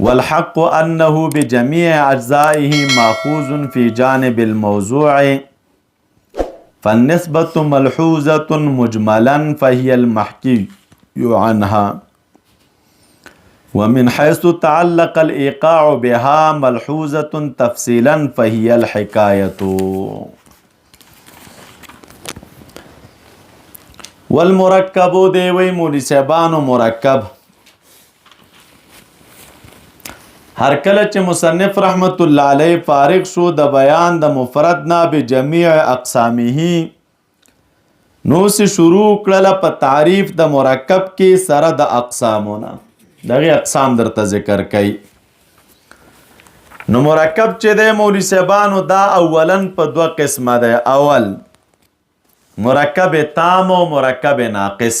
والحق انه بجميع اجزائه ماخوذ في جانب الموضوع، فالنسبة ملحوظة مجملا فهي المحكي عنها، ومن حيث تعلق الإيقاع بها ملحوظة تفصيلا فهي الحكاية. والمرکب دی وی مولوی صاحبانو مرکب. هر کله چې مصنف رحمت الله علیه فارغ شو د بیان د مفرد نه به جمیع اقسامه، نو سي شروع کړله په تعریف د مرکب کې سره د اقسامونه، دغه اقسام درته ذکر کړي. نو مرکب چې د مولوی صاحبانو دا اولا په دوه قسمه ده، اول مرکب تام او مرکب ناقص.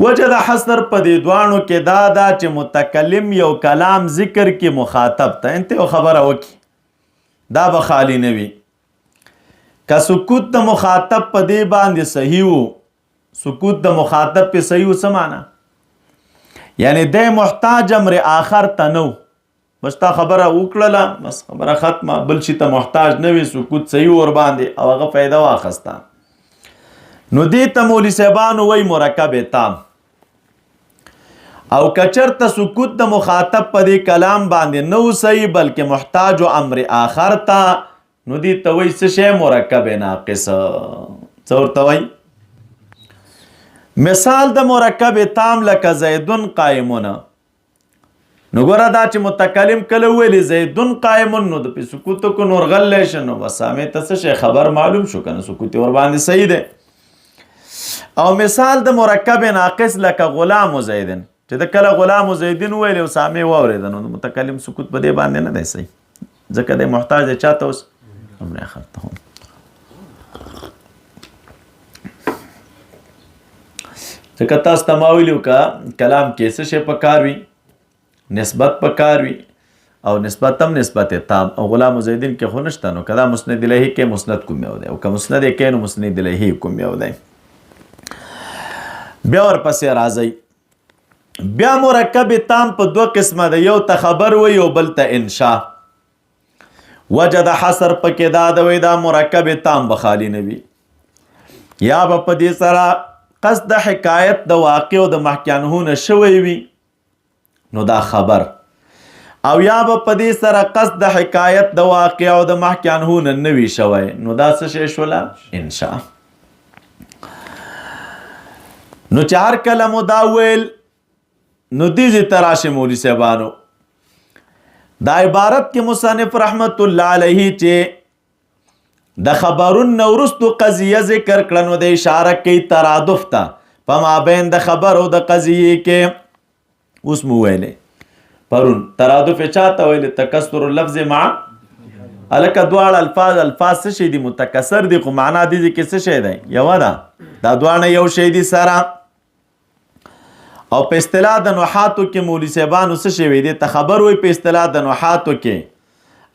وجه د حصر په دې دواړو کې دا ده چې متکلم یو کلام ذکر کې مخاطب ته انته یو خبره وکي، دا به خالی نه وي. که سکوت د مخاطب په دې باندې صحیح وو، سکوت د مخاطب په صحیح وو څه معنا؟ یعنی د محتاج امر آخر ته نه، بس تا خبره وکړله، بس خبره ختمه، بل شي ته محتاج نه وي، سکوت صحیح ور باندې او هغه فایده واخسته. نو دې ته مولوی صاحبانو وایي مرکب تام. او کچرته سکوت د مخاطب په دې کلام باندې نه و صحیح بلکې محتاج و امر آخر ته، نو دې ته وایي څه شی؟ مرکب ناقص. څه ورته وایي؟ مثال د مرکب تام لکه زیدون قائمون. نو ګوره دا چې متکلم کله ویلې زیدون قائمون، نو د پې سکوت کو نور غلی شه، نو بس سامع ته څه شی خبر معلوم شو که نه، سکوت یې ورباندې صحیح دی. او مثال د مرکب ناقص لکه غلام زیدن، چې د کله غلام زیدن ویلې او سامع واورېده، نو د متکلم سکوت په دې باندې نه دی صحیح، ځکه دی محتاج دی چاته اوس امر اخر ته. ځکه تاسو ته ما ویلي که کلام کې څه شی پکار وي، نسبت پکار وي، او نسبت هم نسبت تام، او غلام زیدین کې خو نشته، نو که دا مسند الیه کې مسند کوم یو دی، او که مسند یې کې نو مسند الیه کوم یو دی. بیا ورپسې راځئ، بیا مرکب تام په دوه قسمه دی، یو ته خبر وي او بل ته انشا. وجه د حصر پکې دا د وی دا مرکب تام به خالی نه وي، یا به په دې سره قصد د حکایت د واقع او د محکیانه نه شوی وي، نو دا خبر، او یا به په دې سره قصد د حکایت د واقع او د محکیانه نه نه وي شوی، نو دا څه شی شوله؟ انشا. نو چې هر کله مو دا ویل، نو دې ځای ته راشئ مولوي صاحبانو، دا عبارت کې مصنف رحمت الله علیه چې د خبرون نه وروستو قضیه ذکر کړه، نو د اشاره کوي ترادف ته په مابین د خبر او د قضیې کې. اوس مو ویلې پرون ترادف یې چا ته ویلې؟ تکثر اللفظ مع هلکه دواړه الفاظ، الفاظ څه شی دي؟ متکثر دي، خو معنا دې کې څه شی دی؟ یوه ده، دا دواړه یو شی دي سره. او په اصطلاح د نحاتو کې مولوي صاحبانو څه شی وي؟ دې ته خبر وایي په اصطلاح د نحاتو کې،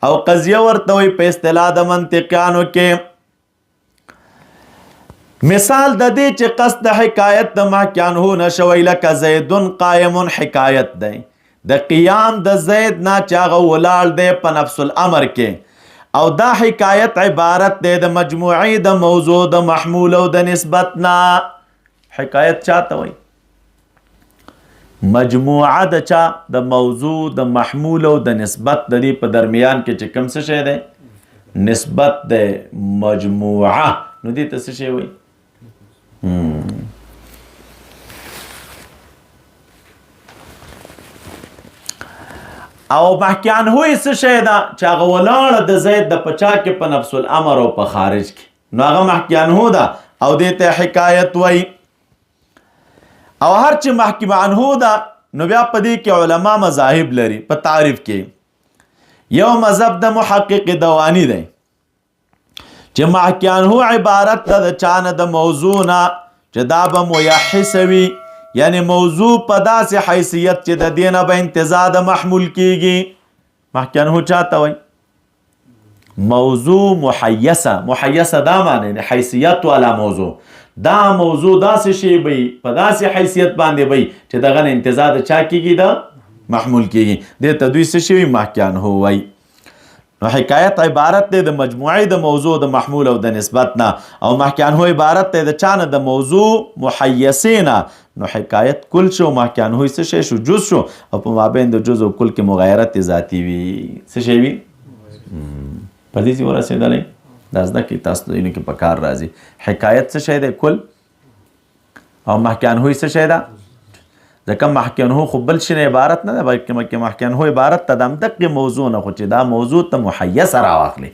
او قضیه ورته وایي په اصطلاح د منطقیانو کې. مثال د دې چې قصد د حکایت د محکیانه نه شوی، لکه زیدون قائم حکایت دی د قیام د زید نه چې هغه ولاړ دی په نفس الامر کې، او دا حکایت عبارت دی د مجموعې د موضوع د محمول او د نسبت نه. حکایت چاته وایي؟ مجموعه د چا؟ د موضوع د محمول او د نسبت د دې په درمیان کې چې کوم څه شی دی؟ نسبت دی، مجموعه. نو دې ته څه شی وایي؟ او محکیان هوی څه شی ده؟ چې هغه ولاړه د زید د پچا کې په نفس الامر او په خارج کې، نو هغه محکیان هو ده، او دې ته حکایت وایي. او هر چې محکم عنه ده، نو بیا په دې کې علما مذاهب لري په تعریف کې. یو مذهب د محقق دوانی دی چې محکم عنه عبارت ده د چا نه؟ د موضوع نه، چې دا به میحس وي، یعنی موضوع په داسې حیثیت چې د دې نه به انتزاع د محمول کیږي. محکم عنه چا ته وایي؟ موضوع محیسه. محیسه دا معنی یعنی حیثیت والا موضوع. دا موضوع داسې شی وي، په داسې حیثیت باندې وي چې دغه نه انتزاع د چا کېږي؟ د محمول کېږي. دې ته دوی څه شی وي؟ محکي عنه وایي. نو حکایت عبارت دی د مجموعې د موضوع د محمول او د نسبت نه، او محکي عنه عبارت دی د چا نه؟ د موضوع محیثې نه. نو حکایت کل شو، محکي عنه یې څه شی شو؟ جز شو، او په مابین د جز او کل کې مغایرت ذاتي وي. څه شی وي؟ په دې ځای ورسېدلی؟ دا زده کړئ تاسو ته کې په کار راځي. حکایت څه شی دی؟ کل. او محکي عنه یې څه شی ده؟ ځکه محکي عنه خو بل شي نه عبارت نه ده، بلکې محکي عنه عبارت ته د همدقې موضوع نه، خو چې دا موضوع ته محیثه راواخلي.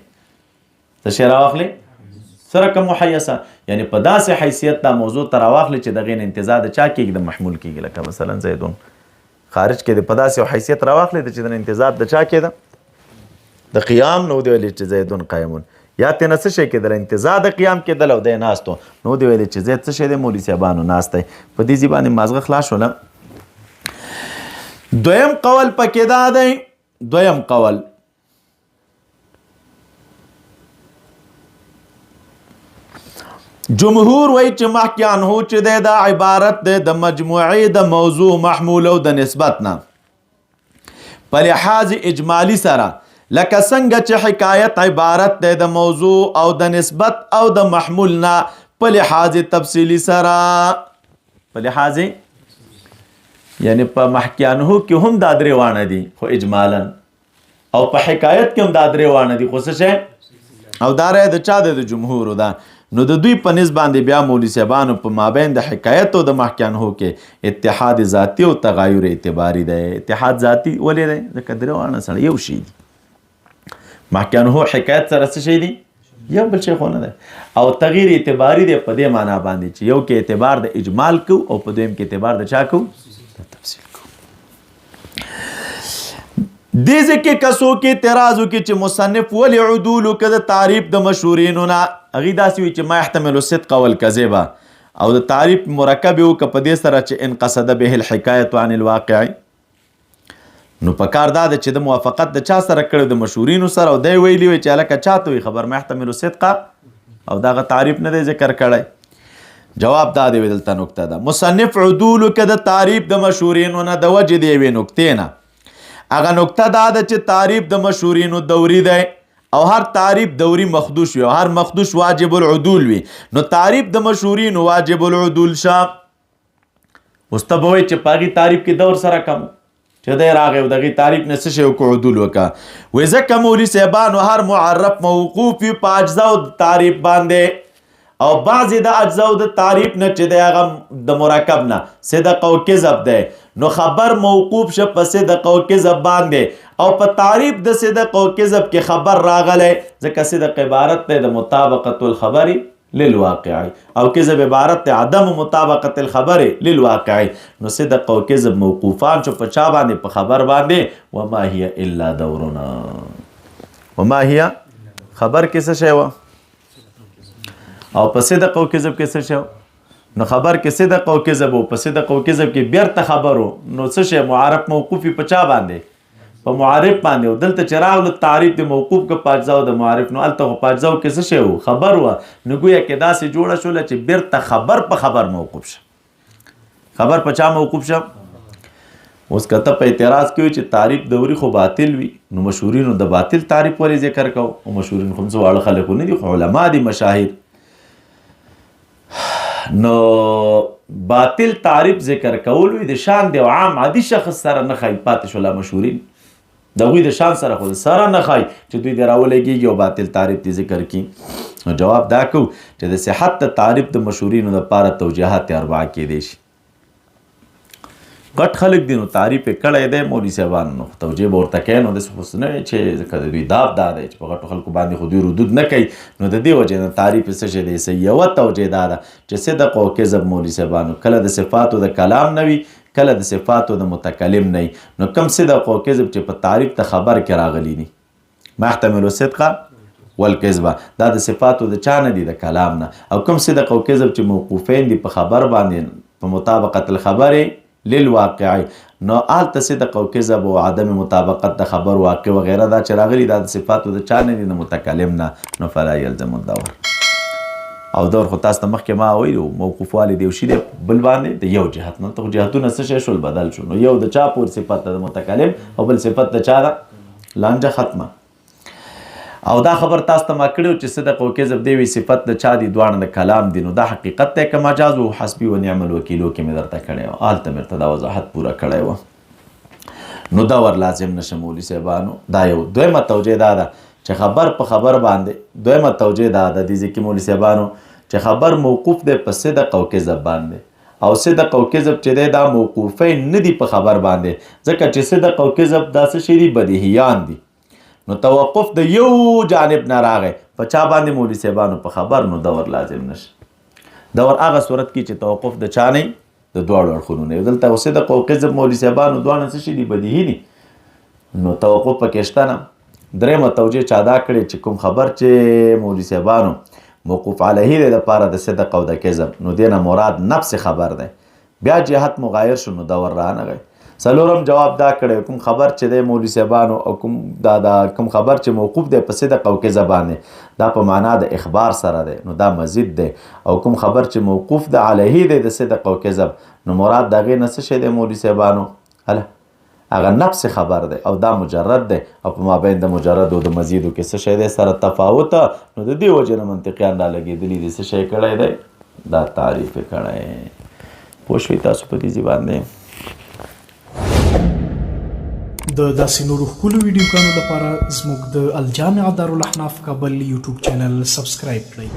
څه شی راواخلي؟ څه رقم محیثه؟ یعنی په داسې حیثیت دا موضوع ته راواخلي چې دغې نه انتزاع د چا کېږي؟ د محمول کېږي. لکه مثلا زیدون خارج کې د په داسې یو حیثیت راواخلي چې د انتزاع د چا کېده؟ د قیام. نو دی ویلي چې زیدون قایمون، یا ته نه څه شی کېدل؟ انتزاع د قیام کېدل او دی ناست و. نو دی ویلي چې زید څه شی دی؟ مولوي صاحبانو ناست دی. په دې ځای باندې مازغه خلاص شوله. دویم قول پکې دا دی، دویم قول جمهور وایي چې محکي عنه چې دی دا عبارت دی د مجموعې د موضوع محمول او د نسبت نه په لحاظ اجمالی سره، لکه څنګه چې حکایت عبارت دی د موضوع او د نسبت او د محمول نه په لحاظ تفصیلی سره. په لحاظ یعنی په محکي عنه کې هم دا درې واڼه دي خو اجمالا، او په حکایت کې هم دا درې واڼه دي خو څه شی؟ او دا رایه د چا ده؟ د جمهور ده. نو د دوی په نسبت باندې بیا مولوي صاحبانو په مابین د حکایت او د محکي عنه کې اتحاد ذاتي او تغایر اعتباري دی. اتحاد ذاتي ولې دی؟ ځکه درې واڼه سره یو شی دي. محکي عنه حکایت سره څه شی دي؟ یو بل شی خو نه دی. او تغییر اعتباري دی په دې معنا باندې چې یو کې اعتبار د اجمال کو او په دویم کې اعتبار د چا کو؟ د تفصیل کو. دې ځکه کسو کې اعتراض وکړي چې مصنف ولې عدول وکړه د تعریف د مشهورینو نه؟ هغې داسې وي چې ما يحتمل الصدق والکذب، او د تعریف مرکب یې وکړه په دې سره چې ان قصد به الحکایة عن الواقع. نو په کار دا ده چې د موافقت د چا سره کړی؟ د مشهورینو سره. او دی ویلي وی چې هلکه چا ته وي خبر ما يحتمل الصدق، او دغه تعریف نه دی ذکر کړی. جواب دا دی، دلته نکته ده. مصنف عدول وکړه د تعریف د مشهورینو نه د وجې د یوې نکتې نه. هغه نکته دا ده چې تعریف د مشهورینو دوري دی، او هر تعریف دوري مخدوش وي، او هر مخدوش واجب العدول وي. نو تعریف د مشهورینو واجب العدول شه. اوس ته به وایې چې په هغې تعریف کې دور سره کم چې دی راغی او دغې تعریف نه څه شی وکړو؟ عدول وکړه. وایي ځکه مولوي صاحبانو هر معرف موقوف وي په اجزاو د تعریف باندې، او بعضې د اجزاو د تعریف نه چې دی هغه د مرکب نه صدق او کذب دی، نو خبر موقوف شه په صدق او کذب باندې، او په تعریف د صدق او کذب کې خبر راغلی، ځکه صدق عبارت دی د مطابقت الخبر للواقع، او کذب عبارت دی عدم مطابقت الخبر للواقع. نو صدق او کذب موقوفان شو په چا باندې؟ په خبر باندې. وما هي الا دورنا، وما هي خبر کې څه شی وه؟ او په صدق او کذب کې څه شی وه؟ نو خبر کې صدق او کذب او په صدق او کذب کې بیرته خبرو، نو څه شی معرف موقوفي په چا باندې؟ په معرف باندې. او دلته چې راغلو تعریف د موقوف که په اجزاو د معرف، نو هلته خو په اجزاو کې څه شی وو؟ خبر وه. نو ګویا کې داسې جوړه شوله چې بیرته خبر په خبر موقوف شه. خبر په چا موقوف شه؟ اوس که ته په اعتراض کوي چې تعریف دوري خو باطل وي، نو مشهورینو د باطل تعریف ولې ذکر کو؟ او مشهورین خو څه واړه خلک نه دي، خو علما دي مشاهیر. نو باطل تعریف ذکر کول وي د شان د عام عادي شخص سره نه ښایي، پاتې شوله مشهورین د هغوی د شان سره خو سره نه ښایي چې دوی دې راولګېږي او باطل تعریف دې ذکر کړي. نو جواب دا کوو چې د صحت د تعریف د مشهورینو دپاره توجیهات اربعه کېدی شي. غټ خلک دي نو تعریف یې کړی دی مولوي صاحبانو، نو توجیه به ورته کوي. نو داسې خو څه نه وي چې ځکه د دوی داب دا دی چې په غټو خلکو باندې خو دوی ردود نه کوي، نو د دې وجې نه تعریف یې څه شی دی؟ صحیح. یوه توجیه دا ده چې صدق او کذب مولوي صاحبانو کله د صفاتو د کلام نه وي، کله د صفاتو د متکلم نه وي. نو کم صدق او کذب چې په تعریف د خبر کې راغلي دي، ما يحتمل الصدق والکذب، دا د صفاتو د چا نه دي؟ د کلام نه. او کم صدق او کذب چې موقوفین دي په خبر باندې، په مطابقت الخبر للواقع، نو هلته صدق او کذب او عدم مطابقت د خبر واقع وغیره دا چې راغلي دا د صفاتو د چا نه دي؟ د متکلم نه. نو فلا یلزم الدور. او دور خو تاسو ته مخکې ما ویلو موقوف والی دی یو شي دی بل باندې د یو جهت نه ته جهتونه څه شی شول بدل شو، نو یو د چا پور صفت د متکلم او بل صفت د چا ده، لانجه ختمه. او دا خبر تاسو ته ما کړو چې صدق او کذب دی وی صفت د چا دی، دواړه د کلام دی، نو دا حقیقت دی که مجاز و؟ حسبی و نعم الوکیلو کې مې درته کړی و، هلته مې درته دا وضاحت پوره کړی و، نو دا ور لازم نشه مولوي صاحبانو. دا یو دویمه توجیه دا ده چې خبر په خبر باندې، دویمه توجیه دا ده دې ځای کې مولوي صاحبانو چې خبر موقوف دی په صدق او کذب باندې، او صدق او کذب چې دی دا موقوفین نه دي په خبر باندې، ځکه چې صدق او کذب دا څه شی دي، بدیهیان دي، نو توقف د یو جانب نه راغی په چا باندې مولوي صاحبانو؟ په خبر، نو دور لازم نشي. دور هغه صورت کې چې توقف د چا نه، د دواړو اړخونو نه، دلته صدق او کذب مولوي صاحبانو دواړه څه شي دي، بدیهي دي، نو توقف پکې شته نه. درېیمه توجیه چا دا کړې چې کوم خبر چې مولوي صاحبانو موقوف علیه دی دپاره د صدق او د کذب، نو دې نه مراد نفس خبر دی، بیا جهت مغایر شو نو دور رانغی. څلورم جواب دا کړی کوم خبر چې دی مولوي صاحبانو او کوم دا دا کوم خبر چې موقوف دی په صدق او کذب باندې، دا په معنا د اخبار سره دی، نو دا مزید دی، او کوم خبر چې موقوف د علیه دی د صدق او کذب، نو مراد د هغې نه څه شی دی مولوي صاحبانو؟ هله هغه نفس خبر دی او دا مجرد دی، او په مابین د مجرد او د مزیدو کې څه شی دی سره تفاوت، نو د دې وجې نه منطقیان را لګېدلي دي، څه شی کړی دی دا تعریف یې کړی. پوه شوئ تاسو په دې ځای باندې؟ د داسې نورو ښکلو ویډیوګانو لپاره زموږ د الجامعه دارالاحناف کابل یوټیوب چینل سبسکرایب کړئ.